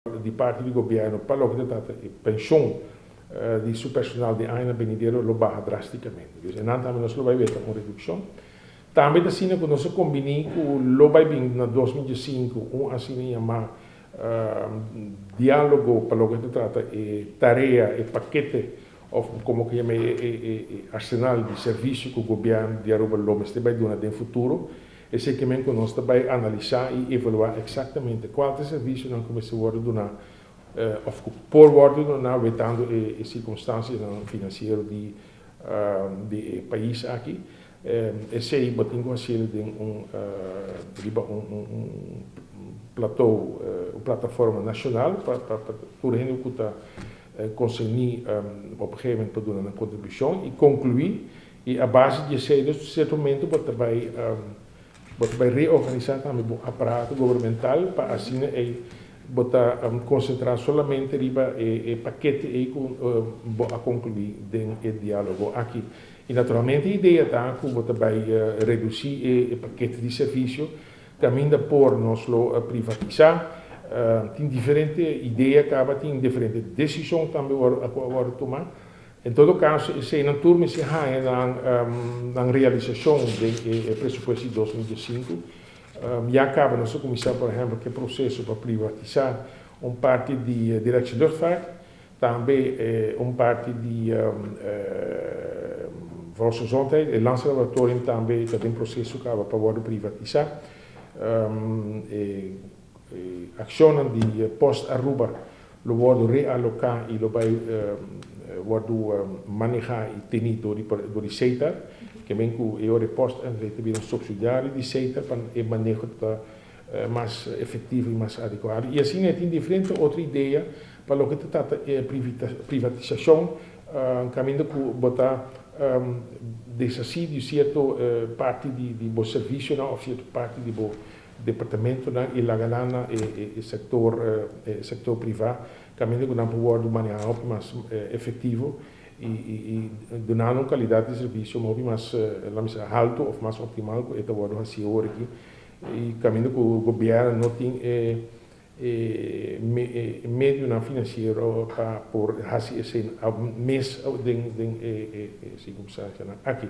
Di parti di gobièrnu pa loke ta trata e penshon di su personal di añanan benidero lo baha drástikamente. Dus enan tambe nos lo bai weta un redukshon. Tambe ta asina ku nos a kombiní ku lo bai bin na 2005 un asina yamá diálogo pa loke ta trata e tarea, e pakete òf komo ku yama e arsenal di servisio ku gobièrnu di Aruba lo mester bai duna den futuro. Esei ke men ku nos ta bai analisá i evaluá eksaktamente kual ta e servisionan ku mester wòrdu duná òf ku por wòrdu duná wetando e sirkunstansianan finansiero di di e pais aki. Esei bo tin ku hasiel den un riba un un plato, un plataforma nashonal pa tur hende ku ta konserní op un gegeven moment por duna nan kontribushon i konkluí. I a base di esei dus sierto momento bo ta bai reorganisá tambe bo aparato gubernamental pa asina ei bo ta konsentrá solamente riba e pakete ei ku bo a konkluí den e diálogo aki. I naturalmente e idea ta ku bo ta bai redusí e pakete di servisio kaminda por nos lo privatisá. Tin diferente idea kaba, tin diferente desishon tambe a wòrdu tumá. En todo kaso, eseinan tur mester haña nan realisashon den e presupuesto di 2005. Ya kaba nos a kuminsá, por ehèmpel, ku e proseso pa privatisá un parti di Directie Luchtvaart, tambe un parti di Volksgezondheid, e Landslaboratorium tambe ta den proseso kaba pa wòrdu privatisá. E akshonnan di Post Aruba lo wòrdu realoká i lo bai wòrdu manehá i tení dor di Setar, ke men ku e ora Post NV ta bira un subsidiario di Setar pa e maneho ta mas efektivo i mas adekuado. I asina tin diferente otro idea pa loke ta trata privatisashon, kaminda ku bo ta deshasí di sierto parti di bo servisionan òf sierto parti di bo departamentonan i laga nan na e sektor privá, kaminda ku nan por wòrdu manehá hopi mas efektivo i duna un kalidat di servisio hopi mas, laga mi bisa, haltu òf mas optimal ku e ta wòrdu hasí awor aki i kaminda ku gobièrnu no tin e medionan finansiero pa por hasi esei mes den e sirkunstansianan aki.